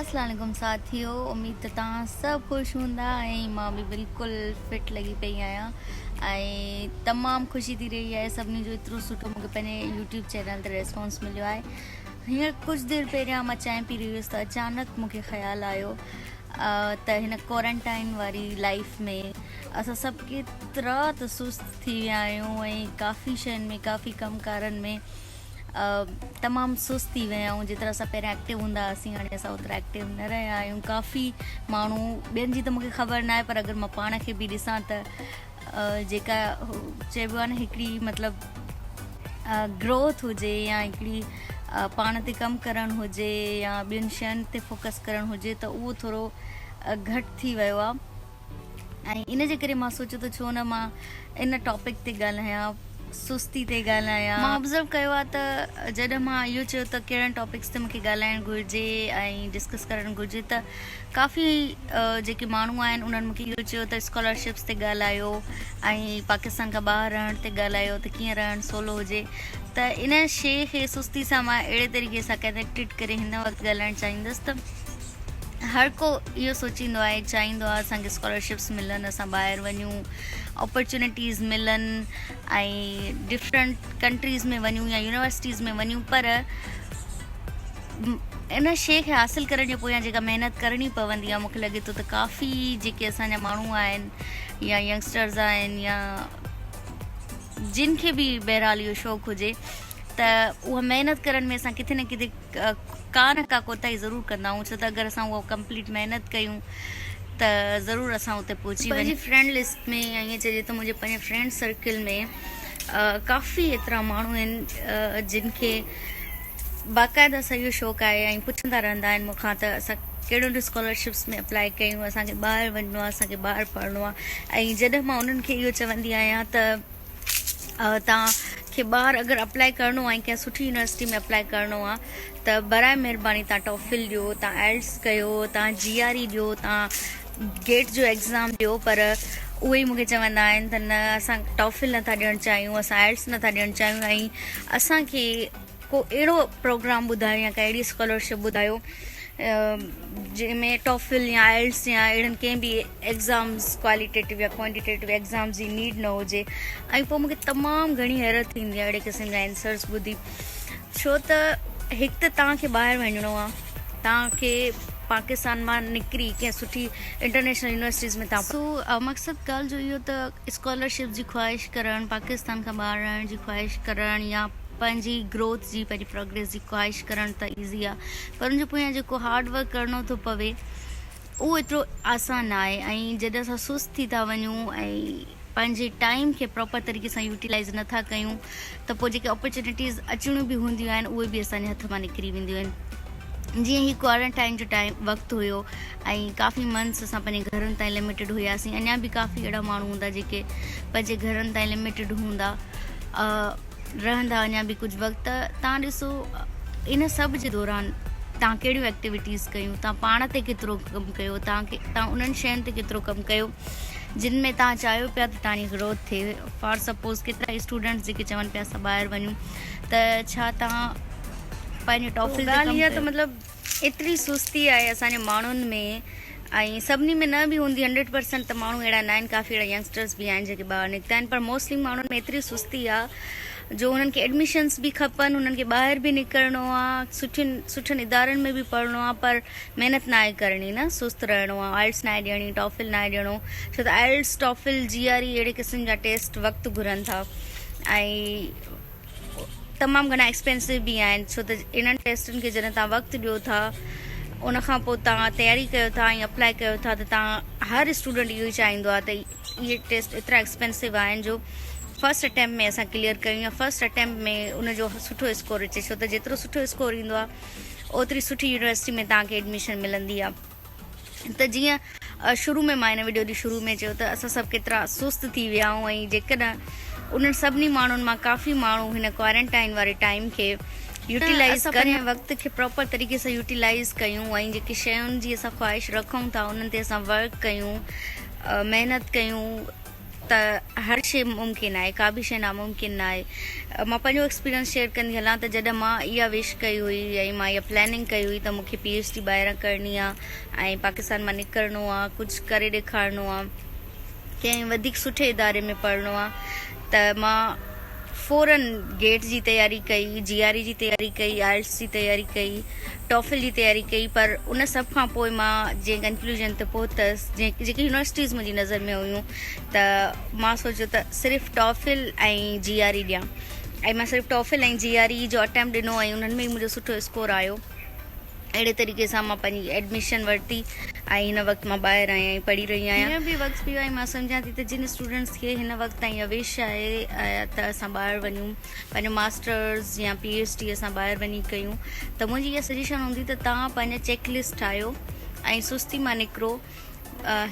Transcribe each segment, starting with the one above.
اسلام عليڪم ساٿيو اميد ته توهان سڀ خوش هوندا ۽ مان به بلڪل فٽ لڳي پئي آهيان ۽ تمام خوشي ٿي رهي آهي سڀني جو ايترو سٺو مونکي پنهنجي يوٽيوب چينل تي ريسپانس مليو آهي هينئر ڪجهه دير پهريان مان چانهه پي رهي هيس ته اچانڪ مونکي خيال آيو ته هن ڪوارنٽائن واري لائف ۾ اسان سڀ ڪيترا ته سست ٿي ويا آهيون ۽ ڪافي شين ۾ ڪافي ڪم ڪارن ۾ تمام سست ٿي ويا آهيون جيترا اسان پهريان ايڪٽو هوندا هئاسين هاڻي اسان اوترا ايڪٽو نه رهيا آهيون ڪافي ماڻهو ٻين جي ته مونکي خبر نه آهي پر اگر مان پاڻ کي به ڏسان ته جيڪا چئبو آهي نه هڪڙي مطلب گروٿ هجي يا هڪڙي پاڻ تي ڪم ڪرڻ هجي يا ٻين شين تي فوڪس ڪرڻ هجي ته اهو ٿورو گهٽ ٿي ويو آهي ۽ ان جي ڪري مان سوچيو ته ڇو نه مان ان ٽاپڪ تي ڳالهايان سستي تي ڳالهايان. مان آبزرو ڪيو آهي ته جڏهن مان اهو چيو ته ڪهڙن ٽاپڪس تي مونکي ڳالهائڻ گهرجي ۽ ڊسڪس ڪرڻ گهرجي ته ڪافي جيڪي ماڻهو آهن انهن مونکي اهو چيو ته اسڪالرشپس تي ڳالهايو ۽ پاڪستان کان ٻاهر رهڻ تي ڳالهايو ته ڪيئن رهڻ سولو هجي ته ان شي کي سستي سان مان اهڙي طريقي سان ڪنيڪٽيڊ ڪري هن وقت ڳالهائڻ چاهيندس ته هر ڪو اهو سوچيندو آهي چاهيندو آهي اسان کي اسڪالرشپس ملن اسان ٻاهر وڃون اپرچونيٽيز ملن ۽ ڊفرنٽ ڪنٽريز ۾ وڃون يا يونيورسٽيز ۾ وڃون پر ان شي کي حاصل ڪرڻ جي پويان جيڪا محنت ڪرڻي پوندي آهي مونکي لڳي ٿو ته ڪافي جيڪي اسان جا ماڻهو آهن يا ينگسٽرز آهن يا جن کي به بهرحال اهو شوق هجي ته اها محنت ڪرڻ ۾ اسان ڪٿي نه ڪٿي ڪا نه ڪا ڪوتاهي ضرور ڪندا آهيون ڇو ته اگر اسان اها ڪمپليٽ محنت ڪيون ته ضرور اسان اتي پهچي وڃون. پنهنجي فرينڊ لسٽ ۾ يا ائين چئجي ته منهنجي پنهنجي فرينڊ سرڪل ۾ ڪافي ايترا ماڻهو آهن جن کي باقاعده سان اهو شوق آهي ۽ پڇندا رهندا آهن مون کان ته اسان ڪهڙين اسڪالرشپس ۾ اپلائي ڪيون اسان کي ٻاهر وڃڻو آهي اسان کي ٻاهر پڙهڻو آهي ۽ جڏهن مان انهن کي اهو چوندي آهيان ته توهان کي ٻاهر اگر اپلائي ڪرڻو آهي ڪنهن سٺي يونيورسٽي ۾ اپلائي ڪرڻو آهي ته برائي مهرباني توهان ٽافل ڏيو توهان آئلٽس ڪيو توهان جي آر اي ڏيو توهان گيٽ جو ايگزام ڏيو پر اهي ئي مونکي چوندا آهن ته نه اسان ٽافل نٿا ڏيڻ چاهيون اسان آئلٽس نٿا ڏيڻ چاهيون ۽ اسانکي ڪو اهڙو پروگرام ٻڌايو يا ڪا اهڙي اسڪالرشپ ٻڌايو جنهن ۾ ٽافل يا آئلٽس يا اهڙن ڪنهن به ايگزامز ڪواليٽيٽو يا ڪوانٽيٽيٽو ايگزامز جي نيڊ نه هجي ۽ پوء مونکي تمام گهڻي حيرت ٿيندي آهي اهڙي قسم جا آنسرس ٻڌي ڇو ته هڪ ته توهان کي ٻاهر وڃڻو آهي توهان کي پاڪستان مان نڪري ڪنهن سٺي انٽرنيشنل يونيورسٽيز ۾ توهان سو مقصد ڳالهه جو اهو ته اسڪالرشپ جي خواهش ڪرڻ پاڪستان کان ٻاهر رهڻ جي خواهش ڪرڻ يا پنهنجي گروٿ جي پنهنجي پروگريس جي خواهش ڪرڻ ته ايزي آ پر ان جي پويان جيڪو هارڊ ورڪ ڪرڻو ٿو پوي اهو ايترو آسان نه آهي ۽ جڏهن اسان سست ٿي ٿا وڃون ۽ پنهنجي ٽائيم کي پراپر طريقي سان يوٽيلائز نه ٿا ڪيون ته پوء جيڪي اپرچونيٽيز اچڻيون به هونديون آهن اهي به اسان جي هٿ مان نڪري وينديون آهن جيئن هي ڪوارنٽائن جو ٽائيم وقت هيو ۽ ڪافي منٿس اسان پنهنجي گهرن تائين لميٽيڊ هياسين اڃا به ڪافي اهڙا ماڻهو هوندا جيڪي پنهنجي گهرن تائين لميٽيڊ هوندا رهندا اڃا به ڪجهه وقت ته تان ڏسو ان سڀ جي دوران تان ڪهڙيون ايڪٽيوٽيز ڪيون تان پاڻ تي ڪيترو ڪم ڪيو تان کي تان انهن شين تي ڪيترو ڪم ڪيو جن ۾ تان چاهيو پيا ته تان جي گروٿ ٿئي فار سپوز ڪيترا اسٽوڊنٽس جيڪي چون پيا اسان ٻاهر وڃون ته ڇا تان پنهنجو ٽافل تي ڪم ڪيو مطلب ايتري سستي آهي اسان جي ماڻهن ۾ ۽ سڀني ۾ نه به هوندي هنڊريڊ پرسنٽ ته ماڻهو اهڙا نه آهن ڪافي اهڙا ينگسٽرس به آهن جيڪي ٻاهر نڪتا آهن پر موسٽلي ماڻهن ۾ ايتري سستي آهي جو انهن کي ايڊميشنس به کپن انهن کي ٻاهر به نڪرڻو آهي سٺين سٺن ادارن ۾ به پڙهڻو آهي پر محنت ناهي ڪرڻي نه سست رهڻو آهي آئلٽس ناهي ڏيڻي ٽافل ناهي ڏيڻو ڇو ته آئلٽس ٽافل جي آر اي اهڙي قسم جا ٽيسٽ وقت گهرن ٿا ۽ تمام گهڻا ايڪسپينسو به آهن ڇو ته انهن ٽيسٽن کي جڏهن توهان وقت ڏيو ٿا ان کان پوء توهان تياري ڪيو ٿا ۽ اپلائي ڪيو ٿا ته توهان هر اسٽوڊنٽ اهو ئي چاهيندو آهي ته اهي ٽيسٽ ايترا ايڪسپينسو آهن جو فرسٽ اٽيمپٽ ۾ اسان ڪليئر ڪيون يا فرسٽ اٽيمپٽ ۾ ان جو سٺو اسڪور اچي ڇو ته جيترو سٺو اسڪور ايندو آهي اوتري سٺي يونيورسٽي ۾ توهان کي ايڊميشن ملندي آهي ته جيئن شروع ۾ مان هن وڊيو جي شروع ۾ چيو ته اسان سڀ ڪيترا سست ٿي ويا آهيون ۽ جيڪڏهن انهن سڀني ماڻهن مان ڪافي ماڻهو هن ڪوارنٽائن واري ٽائيم کي يوٽيلائز ڪن وقت کي پراپر طريقي سان يوٽيلائز ڪيون ۽ جيڪي شين جي اسان خواهش رکون ٿا انهن تي اسان ورڪ ڪيون محنت ڪيون. ته هر شيء ممڪن آهي ڪا به شيء ناممڪن نه آهي مان پنهنجو ايڪسپيرينس شيئر ڪندي هلان ته جڏهن مان اها وش ڪئي هئي ۽ مان اها پلاننگ ڪئي هئي ته مون کي پي ايڇ ڊي ٻاهران ڪرڻي آهي ۽ پاڪستان مان نڪرڻو آهي ڪجهه ڪري ڏيکارڻو آهي ڪنهن وڌيڪ سٺي اداري ۾ پڙهڻو آ ته مان فورن گيٽ جي تياري ڪئي، جي آر اي جي تياري ڪئي، آئلٽس جي تياري ڪئي، ٽافل جي تياري ڪئي پر ان سڀ کان پوء مان جنهن ڪنڪلوزن تي پهتس جنهن جيڪي يونيورسٽيز منهنجي نظر ۾ هيون ته مان سوچيو ته صرف ٽافل ۽ جي آر اي ڏيان ۽ مان صرف ٽافل ۽ جي آر اي جو اٽيمپٽ ڏنو ۽ انهن ۾ ئي منهنجو سٺو اسڪور آيو. اهڙي طريقي سان مان پنهنجي ايڊميشن ورتي ۽ هن وقت مان ٻاهر آهيان ۽ پڙهي رهي آهيان. هينئر به وقت پيو آهي مان سمجهان ٿي ته جن اسٽوڊنٽس کي هن وقت تائين اها وش آهي ته اسان ٻاهر وڃون پنهنجو ماسٽرز يا پي ايڇ ڊي اسان ٻاهر وڃي ڪيون ته منهنجي اها سجيشن هوندي ته توهان پنهنجا چيڪ لسٽ ٺاهيو ۽ سستي مان نڪرو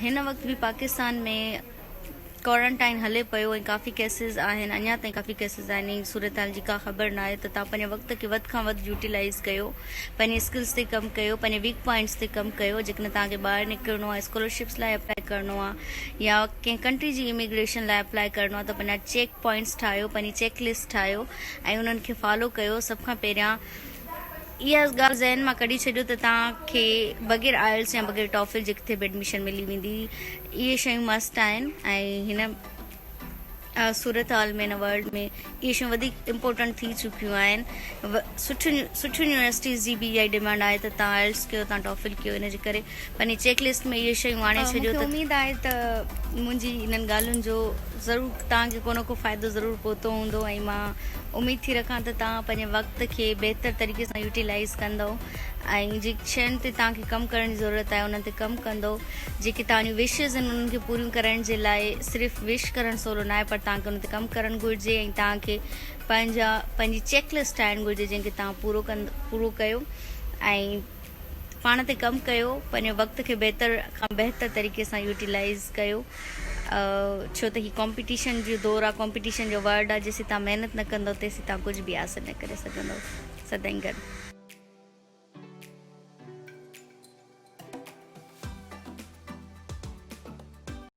هن وقت به پاڪستان ۾ ڪوارنٽائن هلي پيو ۽ ڪافي ڪيسز آهن اڃا تائين ڪافي ڪيسز آهن ۽ صورتحال جي ڪا خبر ناهي ته توهان پنهنجي وقت کي وڌ کان وڌ يوٽيلائز ڪيو پنهنجي اسڪلز تي ڪم ڪيو پنهنجي ويڪ پوائنٽس تي ڪم ڪيو جيڪڏهن توهان کي ٻاهر نڪرڻو آهي اسڪالرشپس لاء اپلائي ڪرڻو آهي يا ڪنهن ڪنٽري جي اميگريشن لاء اپلائي ڪرڻو آهي ته پنهنجا چيڪ پوائنٽس ٺاهيو پنهنجي چيڪ لسٽ ٺاهيو ۽ انهن کي فالو ڪيو سڀ کان پهريان اها ڳالهه ذهن مان ڪڍي ڇڏيو ته توهان کي بغير آئلس يا بغير ٽافل جي ڪٿي به ايڊميشن ملي ويندي. اهي شيون مسٽ آهن ۽ هن صورتحال ۾ هن ورلڊ ۾ اهي شيون وڌيڪ امپورٽنٽ ٿي چڪيون آهن. سٺين سٺين يونيورسٽيز جي به اها ئي ڊمانڊ آهي ته توهان آئلس ڪيو توهان ٽافل ڪيو ان جي ڪري پنهنجي چيڪ لسٽ ۾ اهي شيون آڻي ڇڏيو ته مون کي اميد آهي ته منهنجي انهن ڳالهين جو ضرور توهان کي ڪو نه ڪو فائدو ضرور پهتو هوندو ۽ مان اميد ٿي رکان ته توهان پنهنجي وقت کي بهتر طريقي سان يوٽيلائيز ڪندؤ ۽ جي شين تي توهان کي ڪم ڪرڻ جي ضرورت آهي انهن تي ڪم ڪندؤ جيڪي توهان جون وشز آهن انهن کي پوريون ڪرڻ جي لاء صرف وش ڪرڻ سولو ناهي پر توهان کي ان تي ڪم ڪرڻ گهرجي ۽ توهان کي پنهنجا پنهنجي چيڪ لسٽ ٺاهڻ گهرجي جنهن کي توهان پورو ڪند پورو ڪيو ۽ پاڻ تي ڪم ڪيو پنهنجي وقت کي بهتر کان بهتر طريقي سان يوٽيلائيز ڪيو ڇو ته هي ڪامپيٽيشن جو دور آهي ڪامپيٽيشن جو ورلڊ آهي جيسين توهان محنت نه ڪندو تيسين توهان ڪجهه به حاصل نه ڪري سگهندو سدائين گڏ.